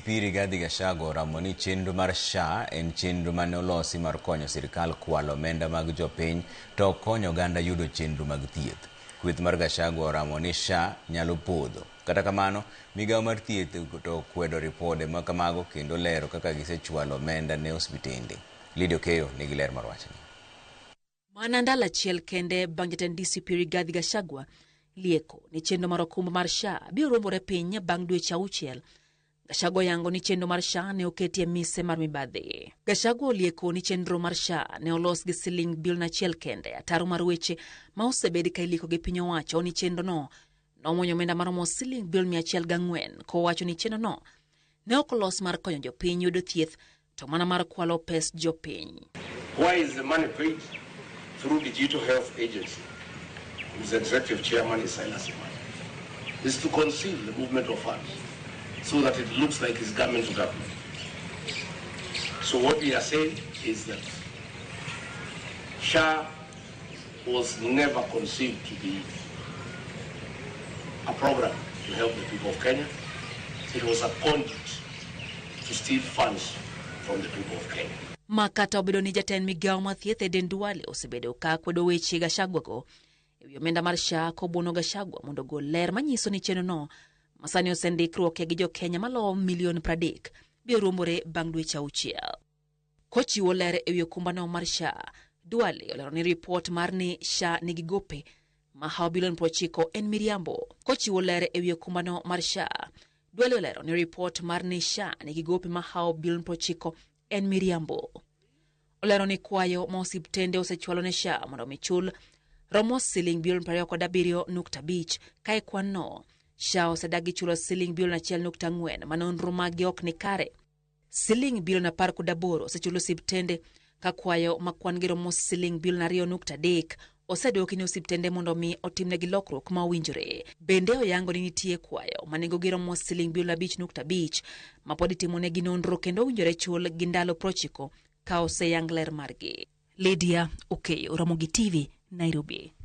DCP Rigathi Gachagua oramo ni chenro mar SHA en chenro mane olosi mar konyo sirkal kwalo omenda mag jopiny to ok konyo oganda yudo chenro mag thieth. Kweth mar Gachagua oramo ni SHA nyalo podho. Kata kamano, migawo mar thieth to okwedo ripode ma kamago kendo lero kaka gisechwalo omenda ne osiptende. Lydia Okeyo nigi ler mar wachni. Mana ndalo achiel kende bang' jatend DCP Rigathi Gachagua lieko ni chenro mar okumba mar SHA biro ruombore piny bang' dweche 6. Gachagua oyango ni chenro mar SHA ne oketi e mise mar mibadhi. Gachagua olieko ni chenro mar SHA ne olos gi siling bilion 1 kende, ataro mar weche ma osebed ka ilieko gi piny owacho ni chenrono nomuonyo omenda maromo siling bilion 104, kowacho ni chenrono ne ok olos mar konyo jopiny yudo thieth to mana mar kwalo pes jopiny. Why is the money paid through Digital Health Agency, whose executive chairman is Silas Imani? Is to conceal the movement of funds so that it looks like it's government to government. So what we are saying is that SHA was never conceived to be a program to help the people of Kenya. It was a conduit to steal funds from the people of Kenya. Ma kata obedo ni jatend migawo mar thieth Aden Duale osebedo ka kwedo weche Gachagua go ewi omenda mar SHA, kobuono Gachagua mondo ogol ler manyiso ni chenrono masani osendikruoke gi jo-Kenya malowo milion 30 biro ruombore bang' dweche 6. Kochiwo ler ewi okumbano mar SHA, Duale olero ni ripot mar ni SHA nigi gope mahawo bilion 90 en miriambo. Kochiwo ler ewi okumbano mar SHA, Duale olero ni ripot mar ni SHA nigi gope mahawo bilion 90 en miriambo. Olero ni kwayo ma osiptende osechwalo ne SHA mondo mi chul romo siling bilion 27.5, ka e kwan no SHA osedagi chulo siling bilion 1.4 ma nonro maggi ok ni kare. Siling bilion 18 osechulo osiptende, ka kwayo ma kwan gi romo siling bilion 2.3 osedwoki ne osiptende mondo mi otimnegi lokruok ma owinjore. Bende oyango ni nitie kwayo ma nengogi romo siling bilion 5.5 ma pod itimonegi nonro kendo owinjore chul gi ndalo 90 ka oseyang ler margi. Lydia Okeyo, Ramogi TV, Nairobi.